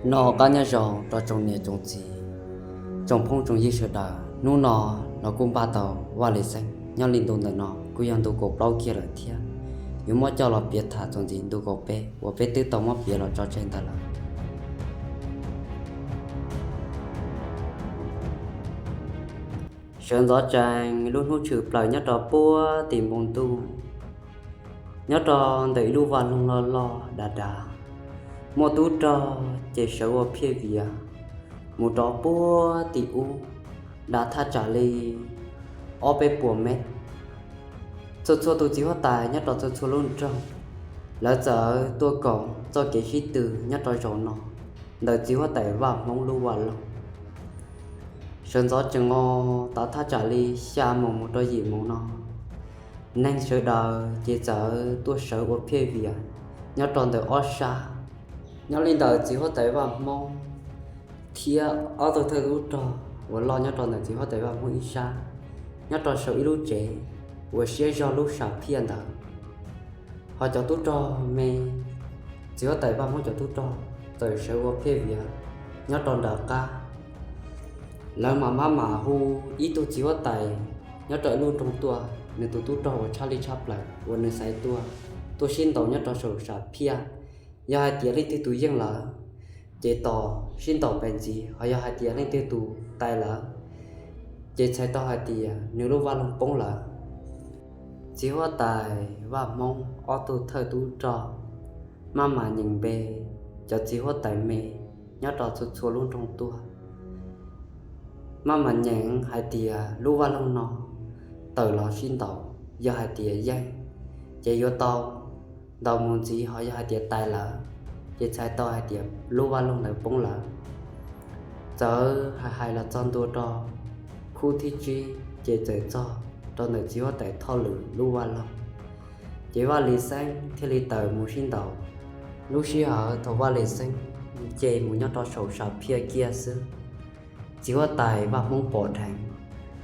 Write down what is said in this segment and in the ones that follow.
Noj qab nyob zoo rau tsoom niam tsoom txiv, tsoom phooj tsoom ywg sawv daws. Hnub no los kuj npaj tau Vaj Lis Xeeb, nyob li ntu ntawm no kuj yog ntu kaum plaub kiag lawm thiab. Yuav muab coj los piav tham txuas ntxiv ntu kaum peb uas peb twb tau muab piav los tso tseg ntawd lawm. Sawv ntxov tsees lub hnub tshwm plaws nyob rau puag tim npoo ntuj, nyob rau ntawm ib lub vaj loog loj loj dav dav, muaj tub rog ces sawv ua phiaj vias mus rau puag tim ub, dav thaj tsam li ob peb puas mev. Txhua txhua tus txiv huab tais nyob rau txhua txhua lub nroog, lawv txawm tuaj koom txoj kev sib tw nyob rau zaum no ntawm txiv huab tais Vaj Hmoob lub vaj loog. Sawv ntxov tsees os, tav thaj tsam li xya moos mus rau yim moos no, neeg sawv daws ces txawm tuaj sawv ua phiaj vias nyob rau ntawm ob sab. Nyob li ntawm txiv huab tais Vaj Hmoob thiab ob tug thawj tub rog uas loj nyob rau ntawm txiv huab tais Vaj Hmoob ib sab, nyob rau saum ib lub tsev uas siab zog lub sam phiaj ntawd. Ho cov tub rog me, txiv huab tais Vaj Hmoob cov tub rog txawm sawv ua phiaj vias nyob rau nram qab. Lawv mam mab mam hu ib tug txiv huab tais nyob rau ib lub nroog tuaj, nws tus tub rog uas tshaj li tshaj plaws uas nws xaiv tuaj, tuaj sib ntaus nyob rau saum sam phiaj. Yog hais tias leej twg tus yeej lawm ces tos sib ntaus pem ntxiv, ho yog hais tias leej twg tus tais lawm ces txhais tau hais tias nws lub vaj loog poob lawm. Txiv huab tais Vaj Hmoob ob tug thawj tub rog maj mam nyeem npe cov txiv huab tais me nyob rau txhua txhua lub nroog tuaj, maj mam nyeem hais tias lub vaj loog no tawm los sib ntaus, yog hais tias yeej ces yuav tau ntaus mus ntxiv, ho yog hais tias tais lawm ces txhais tau hais tias lub vaj loog ntawd poob lawm. Txawm hais hais los txog ntua rau khub thib tsib ces txawm txog rau ntawm txiv huab tais Thoj Lwm lub vaj loog. Ces Vaj Lis Xeeb thiaj li tawm mus sib ntaus. Lub sij hawm thaum Vaj Lis Xeeb nce mus nyob rau saum sam phiaj kiag xwb, txiv huab tais Vaj Hmoob pom dheev,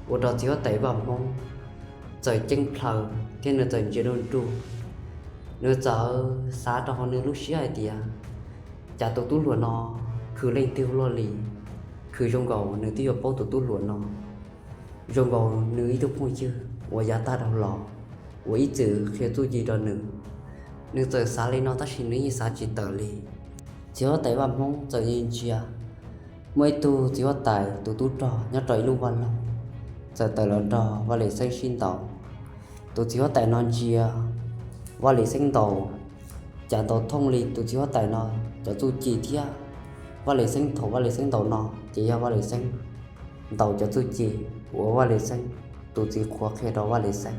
ua rau txiv huab tais Vaj Hmoob txawm ceeb plhaw thiab nws txawm ntsia nruj nruj. Nws txawm xav rau hauv nws lub siab hais tias, cas tus tub hluas no khwv leej twg luaj li, khwv zoo nkaus nws twb yuav paub tus tub hluas no, zoo nkaus nws ib tug phooj ywg uas yav tag dhau los uas ib txwm qhia txuj ci rau nws. Nws txawm xav li no tab sis nws yeej xav tsis tawm li. Txiv huab tais Vaj Hmoob txawm ntsia, muaj ib tug txiv huab tais tus tub rog nyob rau ib lub vaj loog txawm tawm los nrog Vaj Lis Xeeb sib ntaus. Tus txiv huab tais no ntsia Vaj Lis Xeeb ntaus, cas ntaus thooj li tus txiv huab tais no cov txuj ci thiab. Vaj Lis Xeeb thaum Vaj Lis Xeeb ntaus no ces yog Vaj Lis Xeeb ntaus cov txuj ci uas Vaj Lis Xeeb tus txiv qhuav qhia rau Vaj Lis Xeeb,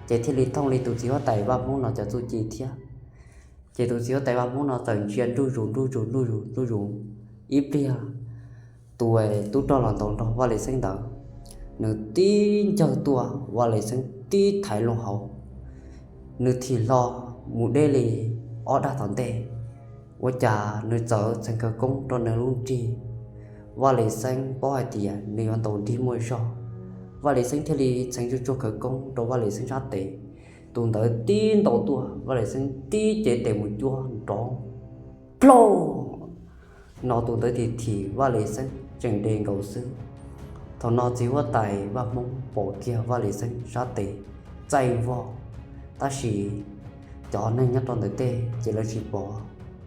ces thiaj li thooj li tus txiv huab tais Vaj Hmoob no cov txuj ci thiab. Ces tus txiv huab tais Vaj Hmoob no txawm ntsia nruj zus nruj zus nruj zus nruj zus ib pliag, tus tub rog los ntaus nrog Vaj Lis Xeeb ntawd, nws tib ncawg tuaj, Vaj Lis Xeeb tib thaiv loo hauv, nws thim hlo mus deb li ob dag tom ntej. Ua cas nws txawm txheev khawv koob rau nws lub nrig. Vaj Lis Xeeb paub hais tias nws yuav ntaus nrig muaj zog, Vaj Lis Xeeb thiaj li txheev tsuag tsuag khawv koob rau Vaj Lis Xeeb sab tes. Tus ntawd tib ntaus tuaj, Vaj Lis Xeeb tib cev tes mus cuab nrov, ploj no tus ntawd thim thim Vaj Lis Xeeb tseem de nkaus xwb. Thaum no txiv huab tais Vaj Hmoob pom kiag Vaj Lis Xeeb sab tes txaij vog, tab sis cov neeg nyob rau ntawm tej ces lawv tsis pom,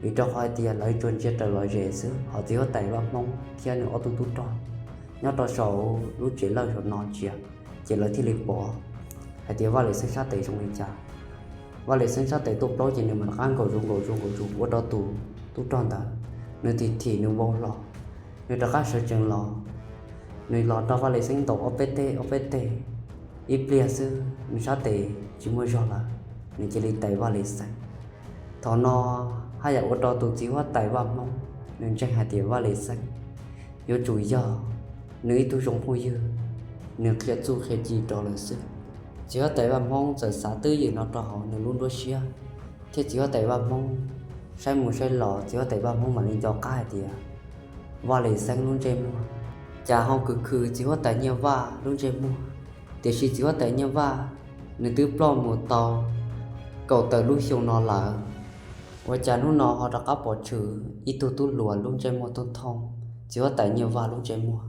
vim rau qhov hais tias lawv tsuas ntsia raws lom zem xwb, ho txiv huab tais Vaj Hmoob thiab nws ob tug tub rog nyob rau saum lub tsev lawj saum no ntsia, ces lawv thiaj li pom hais tias Vaj Lis Xeeb sab tes zoo li cas. Vaj Lis Xeeb sab tes tuaj plaub ces nws mam rov qab nkaum zus nkaum zus nkaum zus ua rau tus tub rog ntawd, nws thim thim nws vau hlo, nws rov qab sawv tsees los. Nws los nrog Vaj Lis Xeeb ntaus ob peb teg ob peb teg, ib pliag xwb nws sab tes tsis muaj zog lawm, nws cia li tais Vaj Lis Xeeb. Thaum no haj yam ua rau tus txiv huab tais Vaj Hmoob nws ntseeg hais tias Vaj Lis Xeeb yuav tsum yog nws ib tug zoo phooj ywg, nws qhia txuj qhia ci rau lawm xwb. Txiv huab tais Vaj Hmoob txawm xav twj ywm no rau hauv nws lub nruab siab, thiab txiv huab tais Vaj Hmoob saib mus saib los, txiv huab tais Vaj Hmoob mam li nco qab hais tias Vaj Lis Xeeb lub ntsej muag cas ho khwv khwv txiv huab tais Nyiaj Vaj lub ntsej muag. Tiam sis txiv huab tais Nyiaj Vaj nws twb ploj mus tau kaum tawm lub xyoo no lawm. Ua cas hnub no ho rov qab pom tshwm ib tug tub hluas lub ntsej muag thooj thooj txiv huab tais Nyiaj Vaj lub ntsej muag?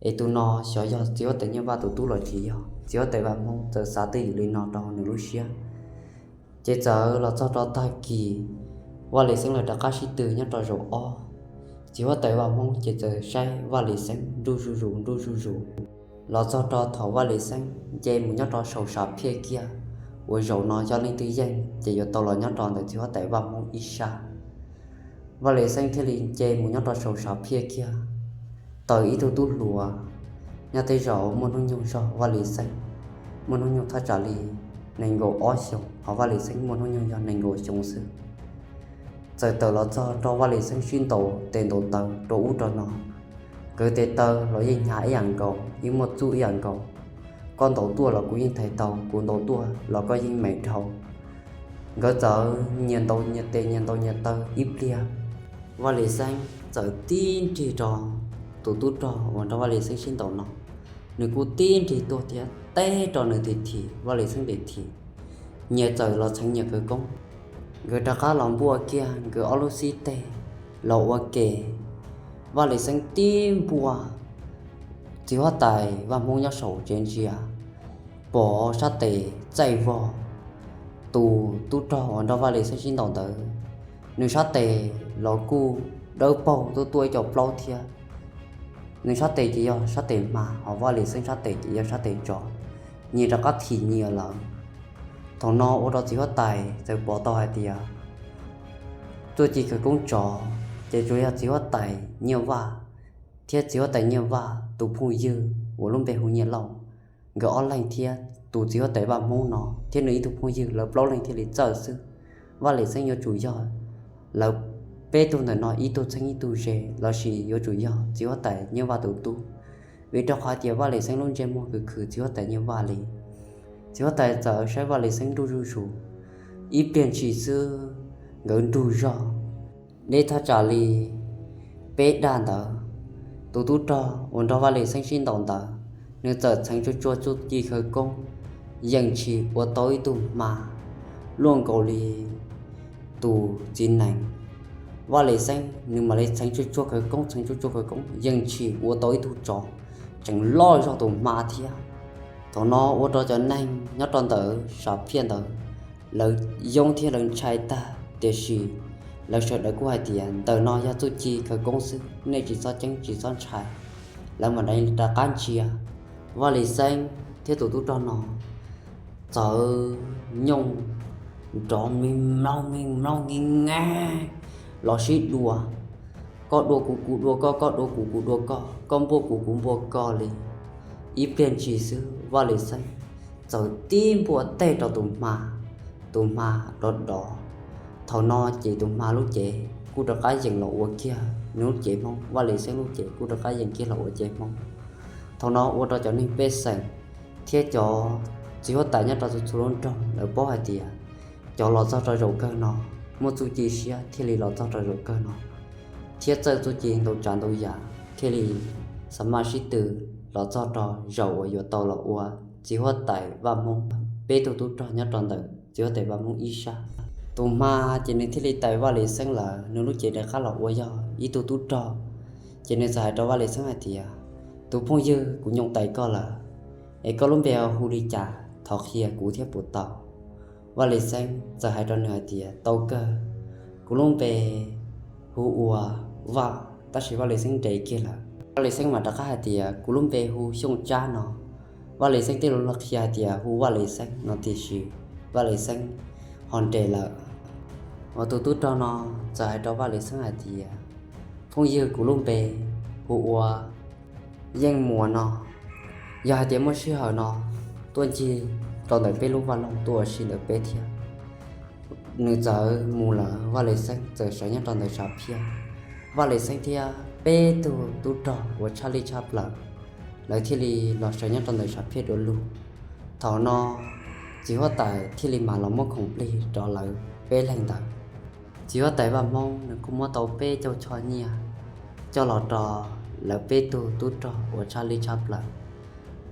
Es tus no xyov yog txiv huab tais Nyiaj Vaj tus tub los tsis yog? Txiv huab tais Vaj Hmoob txawm xav twj ywm li no rau nws lub siab. Ces txawm los txog rau tag kis, Vaj Lis Xeeb lawv rov qab sib tw nyob rau zaum ob. Txiv huab tais Vaj Hmoob ces txawm saib Vaj Lis Xeeb nruj zuj zus nruj zuj zus. Los txog rau thaum Vaj Lis Xeeb nce mus nyob rau saum sam phiaj kiag, uas zaum no yog leej twg yeej ces yuav tau los nyob rau ntawm txiv huab tais Vaj Hmoob ib sab. Vaj Lis Xeeb thiaj li nce mus nyob rau saum sam phiaj kiag, tawm ib tug tub hluas nyob tej zaum muaj hnub nyoog zog Vaj Lis Xeeb, muaj hnub nyoog thaj tsam li nees nkaum ob xyoos, ho Vaj Lis Xeeb muaj hnub nyoog yog nees nkaum xyoo xwb. Txawm tawm los txog rau Vaj Lis Xeeb sib ntaus tes ntaus taw rau ub rau no, nkawd tes taw los yeej hnyav ib yam nkaus, yeej muaj txuj ib yam nkaus. Koj ntaus tuaj los kuv yeej thaiv tau, kuv ntaus tuaj los koj yeej meem dhau. Nkawd txawm nyias ntaus nyias tes nyias ntaus nyias taw ib pliag, Vaj Lis Xeeb txawm tib nrig rau tus tub rog uas nrog Vaj Lis Xeeb sib ntaus no. Nws kuj tib nrig tuaj thiab teb rau nws tim thim, Vaj Lis Xeeb tim thim. Nyias txawm los txheev nyias khawv koob. Nkawd rov qab los npuaj kiag nkawd ob lub xib teg los ua ke. Vaj Lis Xeeb tib npuaj, txiv huab tais Vaj Hmoob nyob saum tsev ntsia, pom sab tes txaij vog tus tub rog uas nrog Vaj Lis Xeeb sib ntaus ntawd, nws sab tes los kuj dawb paug tuaj tuaj ib co plaub thiab. Nws sab tes ces yog sab tes hma, ho Vaj Lis Xeeb sab tes ces yog sab tes tsov, nyias rov qab thim nyias lawm. Thaum no ua rau txiv huab tais txawm pom tau hais tias txuj ci khawv koob tsov ces tsuas yog txiv huab tais Nyiaj Vaj thiab txiv huab tais Nyiaj Vaj tus phooj ywg uas lub npe hu Nyiaj Lauj, nkawd ob leeg thiab tus txiv huab tais Vaj Hmoob no thiab nws ib tug phooj ywg, lawv plaub leeg thiaj li txawj xwb. Vaj Lis Xeeb yuav tsum yog lawv peb tug ntawm no ib tug txheeb ib tug ze, lossis yuav tsum yog txiv huab tais Nyiaj Vaj tus tub, vim rau qhov tias Vaj Lis Xeeb lub ntsej muag khwv khwv txiv huab tais Nyiaj Vaj li. Txiv huab tais txawm saib Vaj Lis Xeeb nruj zuj zus, ib pliag ntshis xwb nkawd nrug zog deb thaj tsam li peb dag ntawd. Tus tub rog uas nrog Vaj Lis Xeeb sib ntaus ntawd, nws txawm txheev tsuag tsuag txuj ci khawv koob, yeej tsis ua tau ib tug hma luaj nkaus li tus txiv nees. Vaj Lis Xeeb nws mam li txheev tsuag tsuag khawv koob, txheev tsuag tsuag khawv koob, yeej tsis ua tau ib tug tsov tseem loj zog tus hma thiab. Thaum no ua rau cov neeg nyob rau ntawm sam phiaj ntawd, lawv yoob thiab lawv ntshai tag, tiam sis lawv sawv daws kuj hais tias ntawm no yog txuj ci khawv koob xwb, nej tsis txhob ceeb tsis txhob ntshai. Lawv mam li rov qab ntsia, Vaj Lis Xeeb thiab tus tub rog no txawm nyooj nrov me mloog me mloog nge nge los sib dua. Koj dua kuv, kuv dua koj, koj dua kuv, kuv dua koj, koj npuaj kuv, kuv npuaj koj li. Ib pliag ntshis xwb Vaj Lis Xeeb txawm tib npuaj teg rau tus hma, tus hma dov dov. Thaum no ces tus hma lub cev kuj rov qab yees los ua kiag nws lub cev Hmoob, Vaj Lis Xeeb lub cev kuj rov qab yees kiag los ua cev Hmoob. Thaum no ua rau cov neeg pej xeem thiab cov txiv huab tais nyob rau txhua txhua lub nroog lawv paub hais tias cov los txog rau zaum kawg no muaj txuj ci siab thiaj li los txog rau zaum kawg no, thiab txawj txuj ci ntau tsav ntau yam thiaj li xa maj sib tw los txog rau zaum uas yuav tau los ua txiv huab tais Vaj Hmoob peb tug tub rog nyob rau ntawm txiv huab tais Vaj Hmoob ib sab. Tus hma ces nws thiaj li tais Vaj Lis Xeeb lawm, nws lub cev rov qab los ua yog ib tug tub rog. Ces nws txawm hais rau Vaj Lis Xeeb hais tias, tus phooj ywg, kuv nyoo tais koj lawm, es koj lub npe hu li cas? Thov qhia kuv thiab puas tau? Vaj Lis Xeeb txawm hais rau nws hais tias, tau kawg, kuv lub npe hu ua Vaj, tab sis Vaj Lis Xeeb nres kiag lawm. Vaj Lis Xeeb mam rov qab hais tias, kuv lub npe hu Xyooj Tsab no. Vaj Lis Xeeb thiaj li los qhia hais tias hu Vaj Lis Xeeb no, tiam sis Vaj Lis Xeeb ho nres lawm. Uas tus tub rog no txawm hais rau Vaj Lis Xeeb hais tias, phooj ywg, kuv lub npe hu ua Yeej Muas no. Yog hais tias muaj sij hawm no tuaj ncig rau ntawm peb lub vaj loog tuaj ua si ntawm peb thiab. Nws txawm mus lawm, Vaj Lis Xeeb txawm sawv nyob rau ntawm sam phiaj. Vaj Lis Xeeb thiab peb tug tub rog uas tshaj lij tshaj plaws, lawv thiaj li los sawv nyob rau ntawm sam phiaj dua lug. Thaum no txiv huab tais thiaj li mam los muab khoom plig rau lawv peb leeg ntawd. Txiv huab tais Vaj Hmoob nws kuj muab tau peb caug choj nyiaj coj los rau lawv peb tug tub rog uas tshaj lij tshaj plaws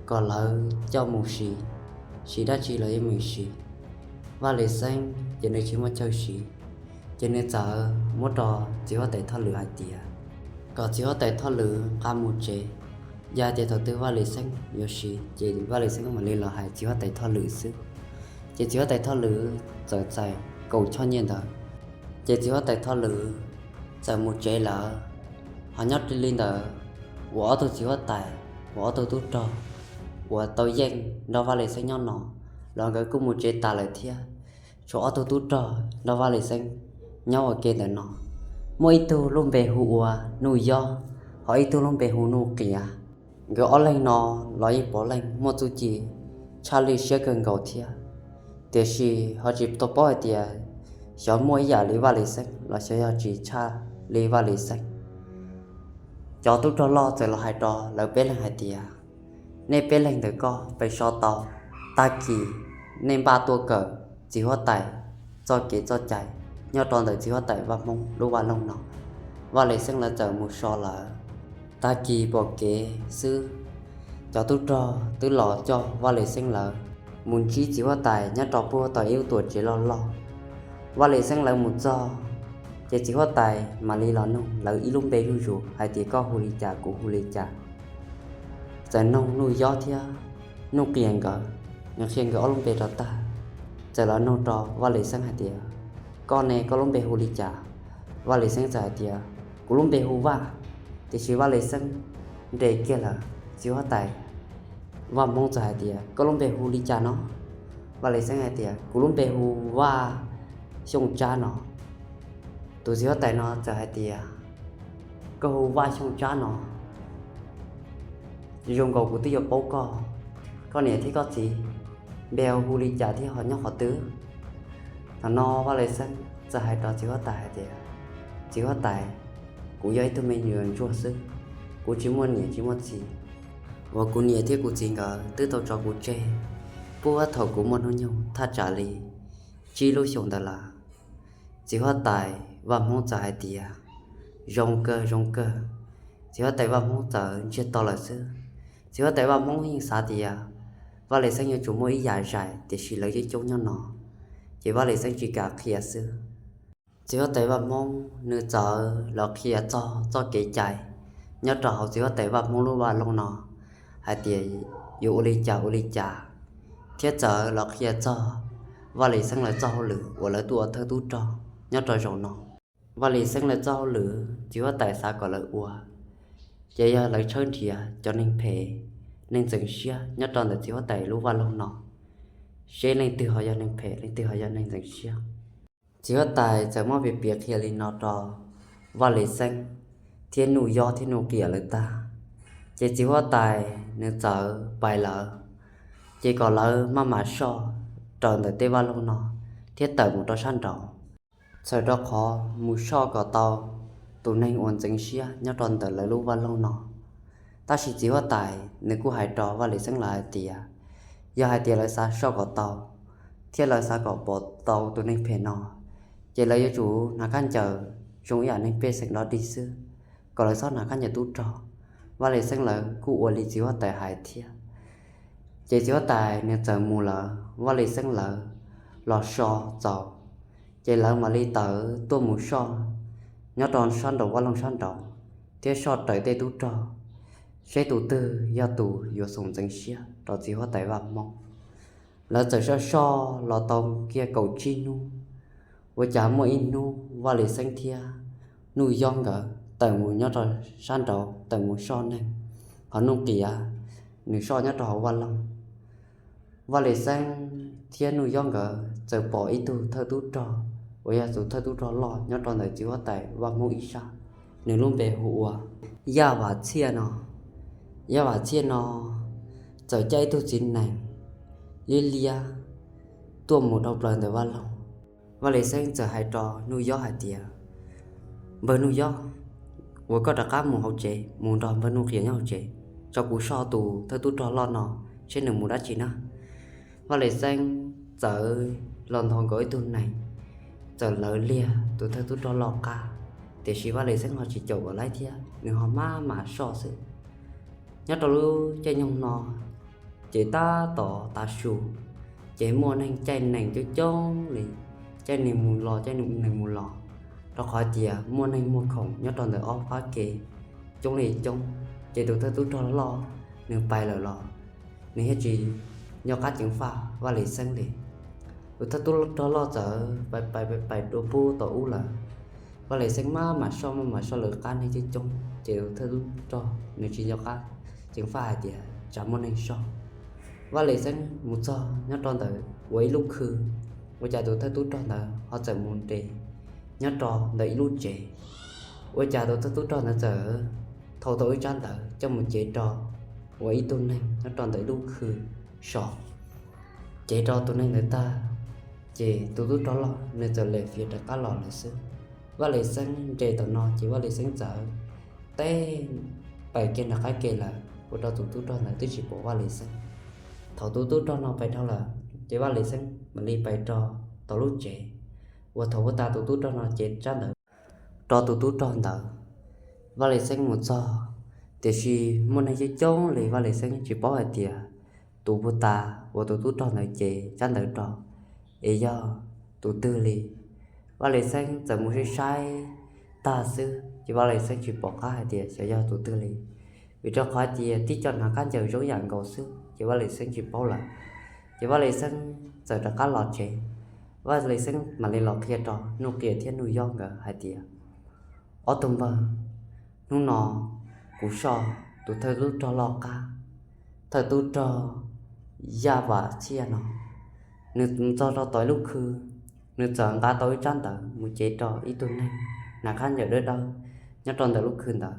kom lawv coj mus siv, siv dab tsi los yeej mus siv. Vaj Lis Xeeb ces nws tsis muaj chaw siv, Ces nws txawm muab rau txiv huab tais Thoj Lwm hais tias kom txiv huab tais Thoj Lwm nqa mus tsev, yog hais tias thaum twg Vaj Lis Xeeb yuav siv ces Vaj Lis Xeeb mam li los hais txiv huab tais Thoj Lwm xwb. Ces txiv huab tais Thoj Lwm txawm txais kaum choj nyiaj ntawd, ces txiv huab tais Thoj Lwm txawm mus tsev lawm. Ho nyob li ntawd, uas ob tug txiv huab tais uas ob tug tub rog uas tau yeej nrog Vaj Lis Xeeb nyob no los nkawd kuj mus tsev tas lawm thiab. Tshuav ob tug tub rog nrog Vaj Lis Xeeb nyob ua ke ntawm no. Muaj ib tug lub npe hu ua Nuj Yob, ho ib tug lub npe hu Nuj Qias. Nkawd ob leeg no los yeej puav leej muaj txuj ci tshaj lij siab kawg nkaus thiab, tiam sis ho tsis tau paub hais tias xyov muaj ib yam li Vaj Lis Xeeb los xyov yog tsis tshaj li Vaj Lis Xeeb. Cov tub rog loj txawm los hais rau lawv peb leeg hais tias, nej peb leeg ntawm koj pes so tau, tag kis nej npaj tuaj kawm txiv huab tais txoj kev txoj cai nyob rau ntawm txiv huab tais Vaj Hmoob lub vaj loog no. Vaj Lis Xeeb lawv txawm mus so lawm. Tag kis pom kev xwb, cov tub rog twb los coj Vaj Lis Xeeb lawv mus ntsib txiv huab tais nyob rau puag tom ib lub tuam tsev loj loj. Vaj Lis Xeeb lawv mus txog, ces txiv huab tais mam li los nug lawv ib lub npe zuj zus hais tias koj hu li cas kuv hu li cas. Txawm nug Nuj Yob thiab Nuj Qias nkawd, nws qhia nkawd ob lub npe rau tag, txawm los nug rau Vaj Lis Xeeb hais tias, koj ne koj lub npe hu li cas? Vaj Lis Xeeb txawm hais tias, kuv lub npe hu Vaj. Tiam sis Vaj Lis Xeeb nres kiag lawm, txiv huab tais Vaj Hmoob txawm hais tias, koj lub npe hu li cas no? Vaj Lis Xeeb hais tias, kuv lub npe hu Vaj Xyooj Tsab no. Tus txiv huab tais no txawm hais tias, koj hu Vaj Xyooj Tsab no, zoo nkaus kuv twb yuav paub koj, koj niam thiab koj txiv npe hu li cas thiab ho nyob qhov twg? Thaum no Vaj Lis Xeeb txawm hais rau txiv huab tais hais tias, txiv huab tais, kuv yog ib tug me nyuam ntsuag xwb, kuv tsis muaj niam tsis muaj txiv. Uas kuv niam thiab kuv txiv nkawd twb tau tso kuv tseg puag thaum kuv muaj hnub nyoog thaj tsam li tsib lub xyoos ntawd lawm. Txiv huab tais Vaj Hmoob txawm hais tias, zoo kawg zoo kawg. Txiv huab tais Vaj Hmoob txawm ntsiag to lawm xwb. Txiv huab tais Vaj Hmoob yeej xav tias Vaj Lis Xeeb yuav tsum muaj ib yam zais, tiam sis lawv yeej coob nyob no, ces Vaj Lis Xeeb tsis kam qhia xwb. Txiv huab tais Vaj Hmoob nws txawm los qhia txog txoj kev cai nyob rau hauv txiv huab tais Vaj Hmoob lub vaj loog no hais tias yuav ua li cas ua li cas, thiab txawm los qhia txog Vaj Lis Xeeb lawv txoj hauj lwm uas lawv tuaj ua thawj tub rog nyob rau zaum no. Vaj Lis Xeeb lawv txoj hauj lwm txiv huab tais xav kom lawv ua, ces yog lawv tshawb nrhiav cov neeg phem, neeg ntxeev siab nyob rau ntawm txiv huab tais lub vaj loog no, seb leej twg ho yog neeg phem, leej twg ho yog neeg ntxeev siab. Txiv huab tais txawm muab piav piav qhia li no rau Vaj Lis Xeeb thiab Nuj Yob thiab Nuj Qias lawv tag, ces txiv huab tais nws txawm pais lawm, ces kom lawv maj mam soj raws ntawm tej vaj loog no thiab tawm mus rau sab nraud, txhawm rau qhov mus soj kom tau tus neeg uas ntxeev siab nyob rau ntawm lawv lub vaj loog no. Tab sis txiv huab tais nws kuj hais rau Vaj Lis Xeeb lawv hais tias, yog hais tias lawv xav soj kom tau thiab lawv xav kom pom tau tus neeg phem no, ces lawv yuav tsum hnav khaub ncaws zoo ib yam neeg pej xeem dog dig xwb, kom lawv txhob hnav khaub ncaws tub rog. Vaj Lis Xeeb lawv kuj ua li txiv huab tais hais thiab. Ces txiv huab tais nws txawm mus lawm, Vaj Lis Xeeb lawv los so txaus, ces lawv mam li tawm tuaj mus soj nyob rau sab nraum vaj loog sab nraud, thiab soj raws tej tub rog, seb tus twg yog tus yuav xoom ntxeev siab rau txiv huab tais Vaj Hmoob. Lawv txawm soj soj los tau kiag kaum tsib hnub, ua cas muaj ib hnub Vaj Lis Xeeb thiab Nuj Yob nkawd tawm mus nyob rau sab nraud tawm mus soj neeg, ho Nuj Qias nws soj nyob rau hauv vaj loog. Vaj Lis Xeeb thiab Nuj Yob nkawd txawm pom ib tug thawj tub rog uas yog tus thawj tub rog loj nyob rau ntawm txiv huab tais Vaj Hmoob ib sab, nws lub npe hu ua Yaj Vam Txhiaj no. Yaj Vam Txhiaj no txawm coj ib tug txiv nees liab liab tuaj mus dhau plaws ntawm vaj loog. Vaj Lis Xeeb txawm hais rau Nuj Yob hais tias, npawg Nuj Yob, uas koj rov qab mus hauv tsev mus nrog npawg Nuj Qias nyob hauv tsev, tso kuv soj tus thawj tub rog loj no seb nws mus dab tsi na. Vaj Lis Xeeb txawm los nthos nkaus ib tug nees, txawm lawv liag tus thawj tub rog loj qab, tiam sis Vaj Lis Xeeb ho tsis caum kom laib thiab, nws ho maj mam soj xwb. Nyob rau lub caij nyoog no, ces tab tom tav su, ces muaj neeg caij nees coob coob li, caij nees mus los caij nees mus los. Rau qhov tias muaj neeg muag khoom nyob rau ntawm ob pab ke coob li coob, ces tus thawj tub rog loj nws pais lawm los nws thiaj tsis nco qab ceev faj Vaj Lis Xeeb li. Tus thawj tub rog loj txawm pais pais pais dua pug tom ub lawm. Vaj Lis Xeeb maj mam soj maj mam soj lawv qab neeg coob coob, ces tus thawj tub rog nws tsis nco qab ceev faj hais tias tsam muaj neeg soj. Vaj Lis Xeeb mus txog nyob rau ntawm uas ib lub khw, ua cas tus thawj tub rog ntawd ho txawm mus nres nyob rau ntawm ib lub tsev. Ua cas tus thawj tub rog ntawd txawm thau tau ib tsab ntawv coj mus cev rau uas ib tug neeg nyob rau ntawm ib lub khw so. Cev rau tus neeg ntawd tag, ces tus tub rog loj nws txawm lem fiav rov qab los lawm xwb. Vaj Lis Xeeb nres tom no ces Vaj Lis Xeeb txawm teb pais kiag nram qab ke lawm, ua rau tus tub rog ntawd twb tsis pom Vaj Lis Xeeb. Thaum tus tub rog no pais dhau lawm, ces Vaj Lis Xeeb mam li pais rau tom lub tsev uas thaum ub tas tus tub rog no cev tsab ntawv rau tus tub rog ntawd. Vaj Lis Xeeb mus txog, tiam sis muaj neeg coob coob li, Vaj Lis Xeeb tsis paub hais tias tus puag ta uas tus tub rog ntawd cev tsab ntawv rau es yog tus twg li. Vaj Lis Xeeb txawm mus saib saib tag xwb, ces Vaj Lis Xeeb tsis pom qab hais tias xyov yog tus twg li, vim rau qhov tias tib co hnav khaub ncaws zoo yam nkaus xwb, ces Vaj Lis Xeeb tsis paub lawm. Ces Vaj Lis Xeeb txawm rov qab los tsev. Vaj Lis Xeeb mam li los qhia rau Nuj Qias thiab Nuj Yob nkawd hais tias, ob tug npawg, hnub no kuv soj tus thawj tub rog loj qab, thawj tub rog Yaj Vam Txhiaj no, nws mus txog rau tom ib lub khw, nws txawm nqa tau ib tsab ntawv mus cev rau ib tug neeg hnav khaub ncaws dawb dawb nyob rau ntawm lub khw ntawd.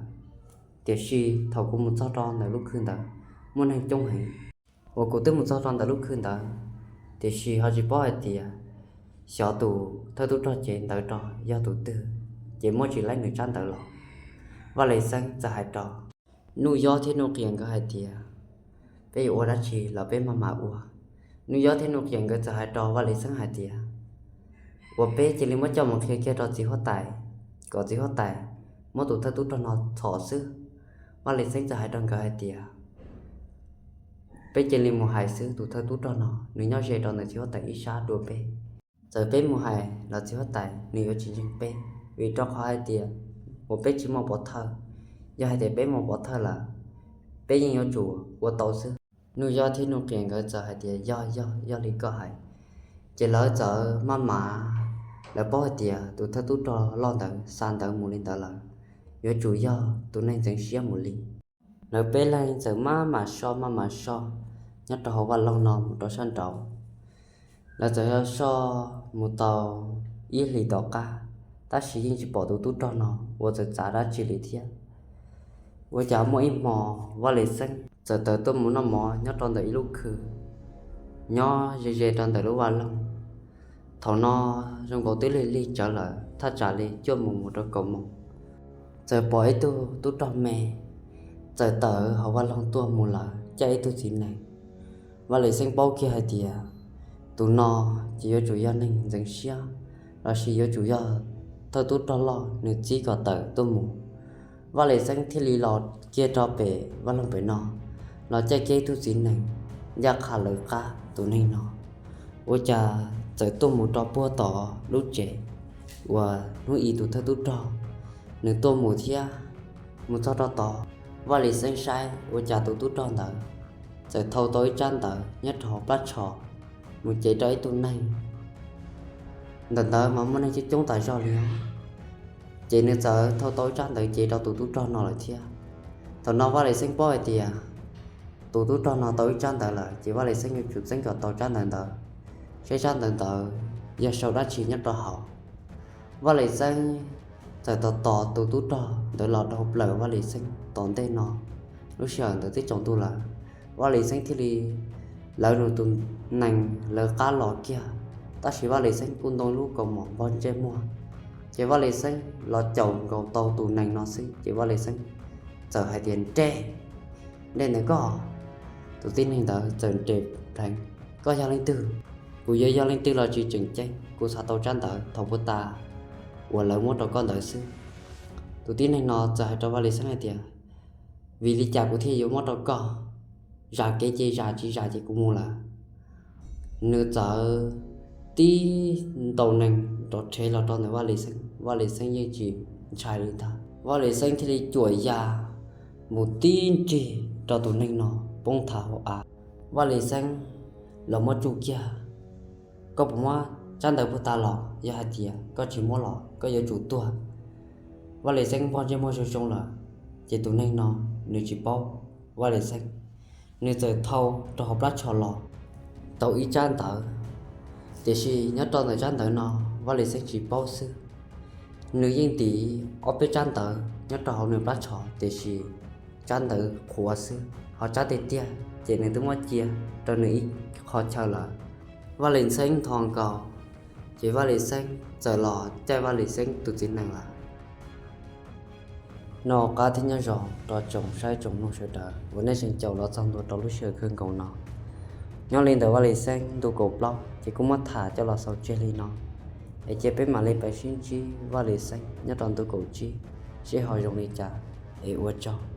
Tiam sis thaum kuv mus txog rau ntawm lub khw ntawd, muaj neeg coob heev uas kuv twb mus txog rau ntawm lub khw ntawd, tiam sis ho tsis paub hais tias xyov tus thawj tub rog cev ntawv rau yog tus twg, ces muab tsis laib nws tsab ntawv los. Vaj Lis Xeeb txawm hais rau Nuj Yob thiab Nuj Qias nkawd hais tias, peb yuav ua dab tsi los peb maj mam ua. Nuj Yob thiab Nuj Qias nkawd txawm hais rau Vaj Lis Xeeb hais tias, uas peb cia li muab coj mus qhia kiag rau txiv huab tais, kom txiv huab tais muab tus thawj tub rog no txhom xwb. Vaj Lis Xeeb txawm hais rau nkawd hais tias, peb cia li mus hais xwb, tus thawj tub rog no nws nyob ze rau ntawm txiv huab tais ib sab dua peb. Txawm peb mus hais los txiv huab tais nws yuav tsis ntseeg peb, vim rau qhov hais tias uas peb tsis muaj pov thawj. Yog hais tias peb muaj pov thawj lawm, peb yeej yuav tsum ua tau xwb. Nuj Yob thiab Nuj Qias nkawd txawm hais tias, yog, yog, yog li koj hais. Ces lawv txawm maj mam, lawv paub hais tias tus thawj tub rog loj ntawd xa ntawv mus li ntawd lawm, yuav tsum yog tus neeg ntxeev siab mus li. Lawv peb leeg txawm maj mam soj maj mam soj nyob rau hauv vaj loog no mus rau sab nraud. Lawv txawm yog soj mus tau ib hlis tom qab, tab sis yeej tsis pom tus tub rog no ua txawv txav dab tsi li thiab. Ua cas muaj ib hmo Vaj Lis Xeeb txawm tawm tuaj mus noj mov nyob rau ntawm ib lub khw nyob ze ze rau ntawm lub vaj loog. Thaum no zoo nkaus twb lig lig tsawv lawm, thaj tsam li cuaj moos mus rau kaum moos, txawm pom ib tug tub rog me txawm tawm hauv vaj loog tuaj mus lawm caij ib tug txiv nees. Vaj Lis Xeeb paub kiag hais tias tus no ces yuav tsum yog neeg ntxeev siab, lossis yuav tsum yog thawj tub rog loj nws txib kom tawm tuaj mus. Vaj Lis Xeeb thiaj li los kiag rau pem vaj loog pem no, los caij kiag ib tug txiv nees ncaj qha lawv qab tus neeg no. Ua cas txawm tuaj mus rau puag tom lub tsev uas hnub i tus thawj tub rog nws tuaj mus thiab. Mus txog rau tod, Vaj Lis Xeeb saib ua cas tus tub rog ntawd txawm thau tau ib tsab ntawv nyob rau hauv plab tsho mus cev rau ib tug neeg. Ntawm ntawd mas muaj neeg coob coob tas zog li os, ces nws txawm thau tau ib tsab ntawv cev rau tus tub rog no lawm thiab. Thaum no Vaj Lis Xeeb paub hais tias tus tub rog no tau ib tsab ntawv lawm, ces Vaj Lis Xeeb yuav tsum txeeb kom tau tsab ntawv ntawd, saib tsab ntawv ntawd yog sau dab tsi nyob rau hauv. Vaj Lis Xeeb txawm tos tos tus tub rog ntawd los dhau plaws Vaj Lis Xeeb tom ntej no, lub sij hawm ntawd twb tsaus ntuj lawm. Vaj Lis Xeeb thiaj li lawv nws tus nees lawv qab los kiag, tab sis Vaj Lis Xeeb kuj ntoo lub kaus mom npog ntsej muag, ces Vaj Lis Xeeb los caum nkaus tau tus nees no xwb ces Vaj Lis Xeeb txawm hais tias, nres, nres ntawm koj. Tus tib neeg ntawd txawm nres pleev, koj yog leej twg? Kuv yuav yog leej twg los tsis tseem ceeb, kuv xav tau tsab ntawv thaum puag ta uas lawv muab rau koj ntawd xwb. Tus tib neeg no txawm hais rau Vaj Lis Xeeb hais tias, vim li cas kuv thiaj yuav muab rau koj? Zam kev ces zam, tsis zam ces kuv mus lawm. Nws txawm tib ntaus nees rov rhev los rau ntawm Vaj Lis Xeeb. Vaj Lis Xeeb yeej tsis ntshai li ntag. Vaj Lis Xeeb thiaj li cuam ya mus tib nrig rau tus neeg no poob nthav hauv av. Vaj Lis Xeeb los muab tsuj kiag. Koj puas muab tsab ntawv puag ta los? Yog hais tias koj tsis muab los koj yuav tsum tuag. Vaj Lis Xeeb npog ntsej muag zoo zoo lawm, ces tus neeg no nws tsis paub Vaj Lis Xeeb, nws txawm thau rau hauv plab tsho los tau ib tsab ntawv. Tiam sis nyob rau ntawm tsab ntawv no, Vaj Lis Xeeb tsis paub xwb. Nws yeej ntim ob peb tsab ntawv nyob rau hauv nws plab tsho, tiam sis tsab ntawv qhuav xwb, ho tsab tiag tiag ces nws twb muab cia rau nws ib qho chaw lawm. Vaj Lis Xeeb nthos nkaus, ces Vaj Lis Xeeb txawm los caij Vaj Lis Xeeb tus txiv nees lawm. Noj qab thiab nyob zoo rau tsoom saib tsoom mloog sawv daws uas nej tseem caum los txog ntua rau lub sij hawm kawg nkaus no. Nyob li ntawm Vaj Lis Xeeb ntu kaum plaub ces kuj muab tham coj los xaus tseg li no, es cia peb mam li pib sib ntsib Vaj Lis Xeeb nyob rau ntu kaum tsib, seb ho zoo li cas, es ua tsaug.